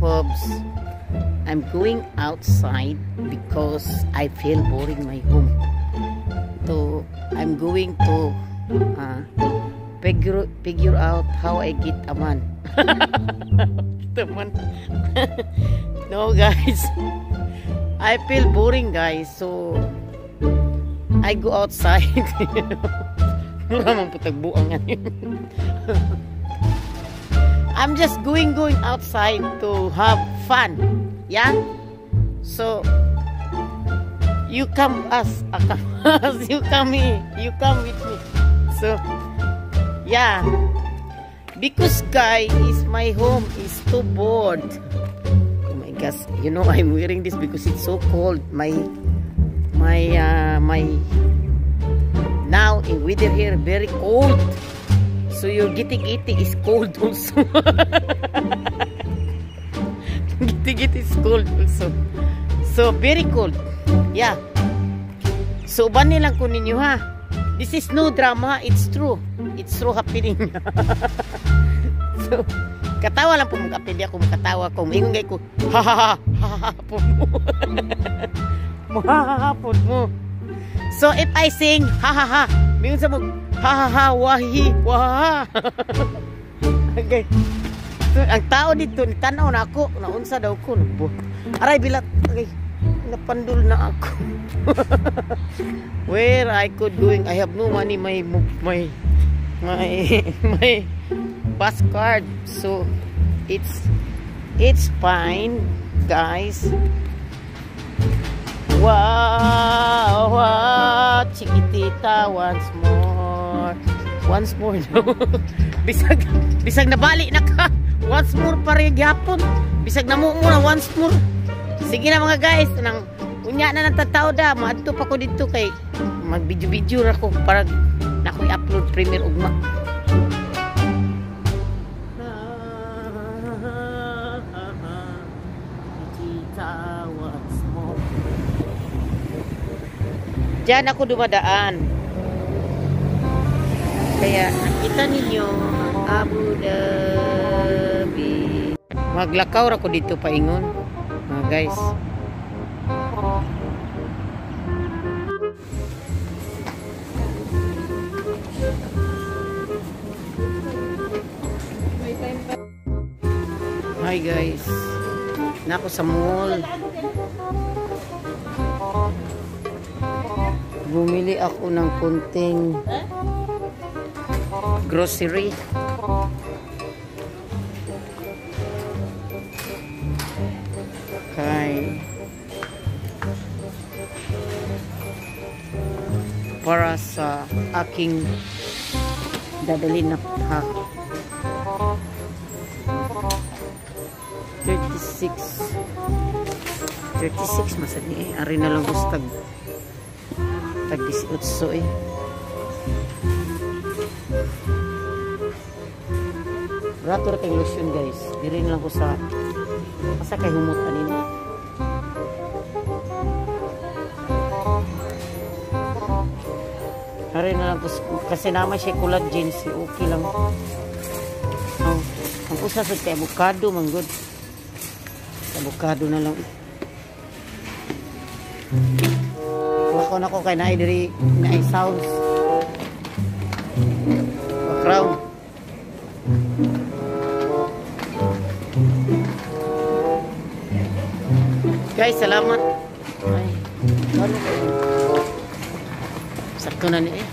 Pubs. I'm going outside because I feel boring my home. So I'm going to figure out how I get a man. Get a man. No, guys. I feel boring, guys. So I go outside. Mura man putag buang. I'm just going outside to have fun. Yeah? So you come us, you come here, you come with me. So yeah. Because guy is my home is too bored. Oh my gosh, you know I'm wearing this because it's so cold. My now in weather here very cold. So your giti-giti is cold also. Giti-giti is cold also. So very cold. Yeah. So uban nilang ko ninyo ha. This is no drama, it's true. It's true happening. So katawa lang po mo kapili ako makatawa ko. Ingon gay ko ha ha ha ha po mo. Ha ha po mo. So if I sing ha ha ha, mingon sa mo ha ha ha wahi waha. Okay. So, ang tao dito ni tan-aw na ako, naunsa daw ko. Aray bilat. Okay. Napandul na ako. Where I could going? I have no money, my my my my bus card. So it's fine, guys. Wow, wow, chiquitita once more. Once more no. Bisag bisag nabali na ka. Once more pa rin gyapon. Bisag na mo na once more. Sige na mga guys, nang unya na nang tataw da, maadto pa ko dito kay mag-video-video ra ko para na ko i-upload premiere ugma. Chiquitita once more. Diyan ako dumadaan. Kaya nakita ninyo ang Abu Dhabi. Maglakaw ra ko dito paingon, mga guys. Hi guys. Nako sa mall. Bumili ako ng kunting grocery. Okay. Para sa aking dadalhin na pack. 36. 36 masad ni eh. Ari na lang gusto tag 18 eh. Rato ra kay lotion guys. Diri na lang ko sa asa kay humot anin. Ari na lang ko kasi naman siya collagen si okay lang. Oh, ang usa sa kay avocado man good. Avocado na lang. Wako na ko kay naay diri naay sauce. Background. Guys, salamat. Ay, ano kayo? Sakto na ni eh.